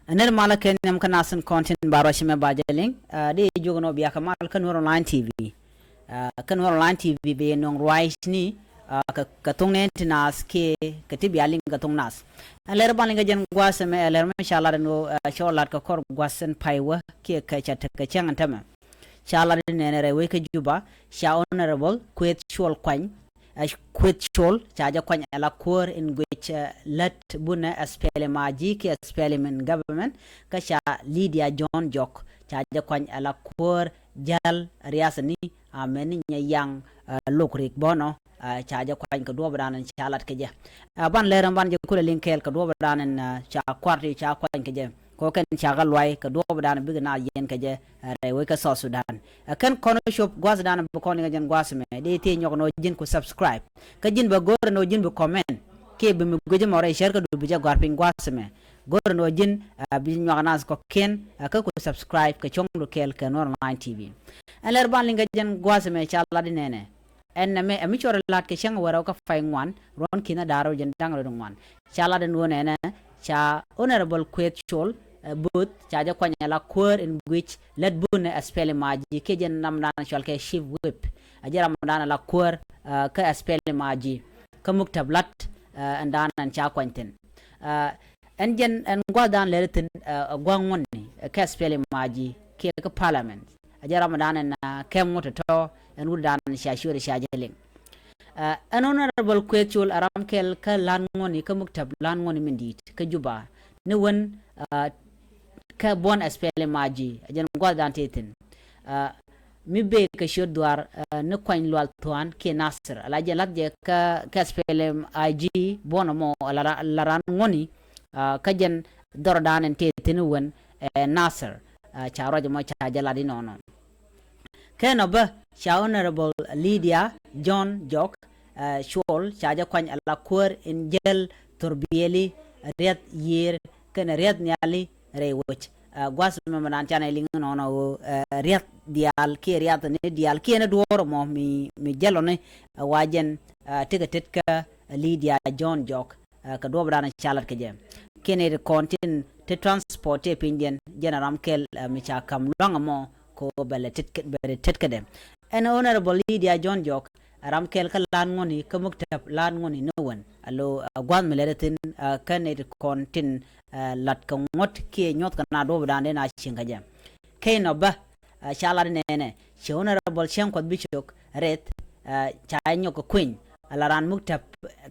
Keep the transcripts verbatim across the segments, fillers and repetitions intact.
Ɛ nɛr malä kɛ nhiam kä nath tin kɔn tin ba ruac mɛ ba jɛ liŋ. Ɛ, di jiök nɔ bia kɛ mal kä Nuer Online T V. Ɛ, kä Nuer Online T V bi yɛ nöŋ ruac ni, ɛ, kɛ, kɛ thoŋ nɛn ti nath kiɛ kɛ ti bia liŋ kɛ thoŋ nath. Ɛ lɛr ban liŋ kɛ jɛn gua̱a̱th ɛmɛ, ɛ lɛr mɛ ca lat ɛn ɣöö, ɛ, cɔ lat kɛ kɔr gua̱a̱th ɛn pay wä kiɛ kɛ ca tek kɛ cäŋ ɛn tämɛ. Ca lat in nɛnɛ rɛy wec kä Juba, ca Honorable Kueth Cuɔl Kuany, ɛ, Kueth Cuɔl, ca jɛ kuany ɛ la kuäär in guic, ɛ, lät bunɛ SPLM IG kiɛ SPLM in government, kä ca Lydia John Jok, ca jɛ kuany ɛ la kuäär jäl riath ni, a mɛn ni nyɛ yaŋ, ɛ, lok rik bɔnɔ, ɛ, ca jɛ kuany kɛ duɔɔp dan in ca lat kɛ jɛ. Ɛ, ban lɛr in ban jɛ kulɛ liŋ kɛɛl kɛ duɔɔp dan in, ɛ, ca kuar ti ca kuany kɛ jɛ. Kɔ kɛn ca kɛ luay kɛ duɔɔp dan in bikɛ na yɛn kɛ jɛ, ɛ, rɛy wec kä South Sudan. Ɛ kɛn kɔn cop gua̱th dan bi kɔn iŋɛ jɛn gua̱th mɛ. Di ti nyɔk nɔ ji̱n ku subscribe. Kä ji̱n bɛ go̱r nɔ ji̱n bi comment. Kiɛ bi mi guic mɔ rɛy share kä du bi jɛ gɔ̱a̱r piny gua̱th mɛ. Go̱r nɔ ji̱n, ɛ, bi nyuak nath kɔ kiɛn, ɛ, kä ku subscribe kɛ cuɔ̱ŋ du kɛɛl kɛ Nuer Online T V. Ɛn lɛr ban liŋ kɛ jɛn gua̱th mɛ ca lat di nɛnɛ. Ɛn nɛmɛ, ɛ mi cɔr lat kɛ cäŋ wärä kä pay ŋuan, ruɔ̱n ki̱n a da̱r rɛw jɛn da̱ŋ rɛw ŋuan. Ca lat ɛn ɣöö nɛnɛ, ca Honorable Kueth Cuɔl, ɛ, Both, ca jɛ kuany ɛ la kuäär in guic lät bunɛ SPLM IG, kiɛ jɛn ram dan cɔal kɛ Chief Whip. Ɛ jɛ ram dan ɛ la kuäär, ɛ, kä SPLM IG. Kä muktab lat, ɛ, ɛn dan ɛn ca kuany thi̱n. Ɛ, Ɛn jɛn ɛn gua̱a̱th dan lɛr thi̱n, ɛ, ɛ gua̱a̱th ŋuɔ̱tni, ɛ, kä SPLM IG kiɛ kä parliament. Ɛ jɛ ram dan ɛn, ɛ, kɛm ŋuɔ̱t tɔ̱tɔ̱ ɛn wut dan ca ciöt ca jɛ liŋ. Ɛ, ɛn Honorable Kueth Cuɔl ɛ ram kɛl kä la̱t ŋuɔ̱tni kä muktab la̱t ŋuɔ̱tni min di̱i̱t kä Juba. Ni wen, ɛ, kä buɔ̱n SPLM IG, ɛ jɛn gua̱a̱th dan tëë thi̱n. Ɛ, mi bee kɛ ciöt dhuaar, ɛ, ni kuany Lual Thuan kiɛ Nasir. Ala jɛ lath jɛ kä, kä SPLM IG buɔ̱n ɛmɔ la ra-, la ran ŋuɔ̱tni, ɛ, kä jɛn dhɔr dan ɛn tëë thi̱n wen, ɛ, Nasir, ɛ, ca ruac ɛmɔ ca jɛ lat inɔnɔ. Kɛn ɔ bä ca Honorable Lydia John Jok, ɛ, Cuɔl, ca jɛ kuany ala kuäär in jäl thor biɛli riath yiër kɛnɛ riath nhiali rɛy wec. Ɛ, gua̱th mɛmɛ dan canɛ liŋ nɔnɔ ɣöö, ɛ, riath diaal kiɛ riath ni diaal kiɛ ni duɔ̱ɔ̱r mɔ mi, mi jälɔni, ɛ, wa jɛn, ɛ, tekɛ tet kä Lydia John Jok, ɛ, kɛ duɔ̱ɔ̱p dan ca lat kɛ jɛ. Kiɛ ni ti kɔn tin ti transport ti pinyndiɛn jɛn a ram kɛl, ɛ, mi ca ka̱m lua̱ŋ ɛmɔ kɛ ɣöö bɛ lɛ tet kɛ, bɛ lɛ tet kädɛ. Ɛn Honorable Lydia John Jok, ɛ ram kɛl kä la̱t ŋuɔ̱tni kä muktab la̱t ŋuɔ̱tni ni wen. Alo, ɛ, gua̱th mi lɛr thi̱n, ɛ, kä ni ti kɔn tin, ɛ, lat kɛ ŋuɔ̱t kiɛ nyuɔ̱th kɛ na duɔ̱ɔ̱p dan den a cieŋ kɛ jɛ. Kɛn ɔ bä, ɛ, ca lat nɛnɛ, ci Honorable Cäŋ Kuɔth Bicök Rɛth, ɛ, ca nyɔk kɛ kueny, ɛ, la ran muktab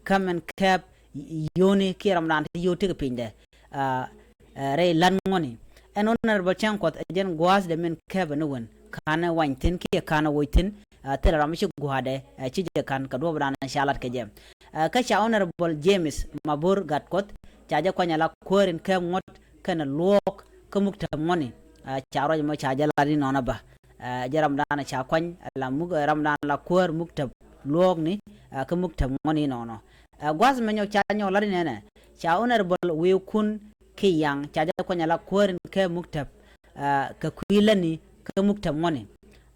kä mɛn kɛp yio̱o̱ni kiɛ ram dan ti yio̱o̱ tekɛ pinydɛ. Ɛ, ɛ, rɛy la̱t ŋuɔ̱tni. Ɛn Honorable Cäŋ Kuɔth ɛ jɛn gua̱a̱thdɛ min kɛpɛ ni wen. Ka̱n ɛ wany thi̱n kiɛ ka̱n ɛ woc thi̱n, ɛ, thilɛ ram mi ci gua̱a̱thdɛ, ɛ, ci jɛ ka̱n kɛ duɔ̱ɔ̱p dan ca lat kɛ jɛ. Ɛ, kä ca Honorable James Mabor Gatkuɔth, ca jɛ kuany ala kuäär in kɛp ŋuɔ̱t kɛnɛ luɔ̱ɔ̱k kä muktab ŋuɔ̱tni. Ɛ, ca ruac ɛmɔ ca jɛ lat inɔnɔ bä. Ɛ, jɛ ram dan ca kuany, ɛ, la muk, ɛ, ram dan la kuäär muktab luɔ̱ɔ̱kni, ɛ, kä muktab ŋuɔ̱tni inɔnɔ. Ɛ, gua̱th mɛ nyɔk ca nyɔk lat inɛnɛ, ca Honorable Wi̱i̱ Kun Kiyaŋ, ca jɛ kuany ala kuäär in kɛp muktab, ɛ, kɛ kui̱ lätni kä muktab ŋuɔ̱tni.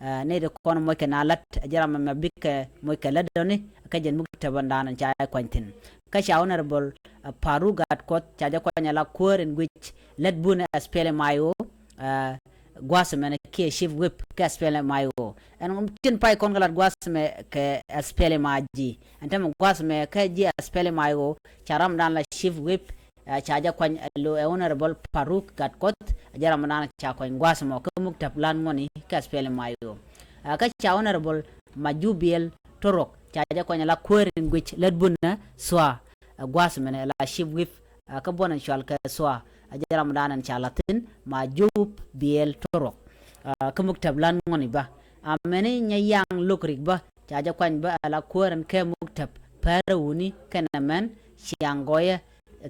Ɛ, nɛy ti kɔn moc kɛ na lät, ɛ jɛ ram ɛmɛ bikɛ moc kɛ lät dɔ̱ni, kä jɛn muktab ɛn dan ɛn ca jɛ kuany thi̱n. Kä ca Honorable, ɛ, Paruk Gatkuɔth, ca jɛ kuany ala kuäär in guic lät bunɛ SPLM IO, ɛ, gua̱a̱th ɛmɛnɛ kiɛ Chief Whip kɛ SPLM IO. Ɛn tin pay kɔn kɛ lat gua̱a̱th ɛmɛ kɛ SPLM IG. Ɛn tämɛ gua̱a̱th ɛmɛ kä ji̱ SPLM IO, ca ram dan la Chief Whip, ɛ, ca jɛ kuany, ɛ, lo, ɛ, Honorable Paruk Gatkuɔth, ɛ jɛ ram dan ca kuany gua̱a̱th ɛmɔ kä muktab la̱t ŋuɔ̱tni kä SPLM IO. Ɛ, kä ca Honorable Majubiel Torok, ca jɛ kuany la kuäär in guic lät bunɛ SSOA, ɛ, gua̱a̱th ɛmɛnɛ la Chief Whip, ɛ, kä buɔ̱n in cɔal kɛ SSOA, ɛ jɛ ram dan in ca la̱t thi̱n Majubiel Torok, ɛ, kä muktab la̱t ŋuɔ̱tni bä. Amäni Nyayaŋ Lokrik bä, ca jɛ kuany bä ala kuäär in kɛp muktab pärä wuni kɛnɛ män ciaŋ gɔyä,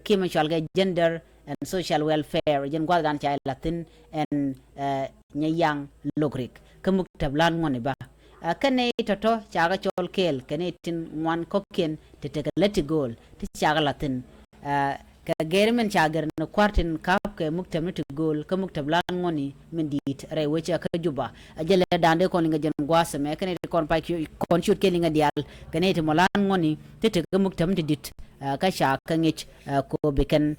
kiɛ mɛ cɔal kɛ gender and social welfare, jɛn gua̱th dan ca jɛ la̱t thi̱n ɛn, ɛ, Nyayaŋ Lokrik kä muktab la̱t ŋuɔ̱tni bä. Ɛ, kɛnɛ tɔ̱tɔ̱ ca kɛ cɔl kɛɛl kɛnɛ tin ŋuan kɔ̱kiɛn ti tekɛ lät ti gööl ti ca kɛ la̱t thi̱n. Ɛ, Kɛ gɛr min ca gɛr ni kua̱r tin ka̱p kɛ muktäb ni ti gööl kä muktäb lan ŋuɔ̱ni min di̱i̱t rɛy wecä kä Juba. A jɛ lɛ da̱a̱n dee kɔn liŋɛ jɛn gua̱a̱th ɛmɛ kɛn ti kɔn pac kiɛ kɔn ciöt kɛ liŋɛ diaal kɛn ti mɔ lan ŋuɔ̱ni ti ti kä muktäb ni ti di̱t. Kä ca kä ŋic ko bi kɛn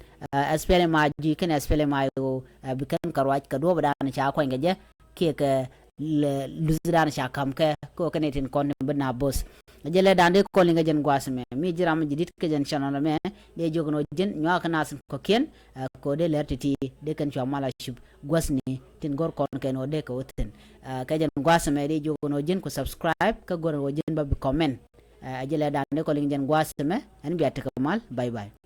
SPLM-IG kɛn SPLM-IO bi kɛn kɛ ruac kɛ duɔ̱ɔ̱p dan ca kuany kɛ jɛ kiɛ kɛ luth dan ca ka̱m kɛ ko kɛn tin kɔn bi na both. A jɛ lɛ da̱a̱n dee kɔn liŋɛ jɛn gua̱a̱th ɛmɛ mi ji̱ ram ji̱ di̱t kɛ jɛn channel ɛmɛ dee jiök nɔ ji̱n nyuakä nath kɔ̱kiɛn. Ko dee lɛr ti̱ti̱ dee kɛn cua mal a cup gua̱thni tin go̱r kɔn kɛn wä dee kɛ wä thi̱n. Kɛ jɛn gua̱a̱th ɛmɛ dee jiök nɔ ji̱n ku subscribe kä go̱r wä ji̱n ba bi comment. A jɛ lɛ da̱a̱n dee kɔn liŋɛ jɛn gua̱a̱th ɛmɛ ɛn bia tekɛ mal. Bye bye.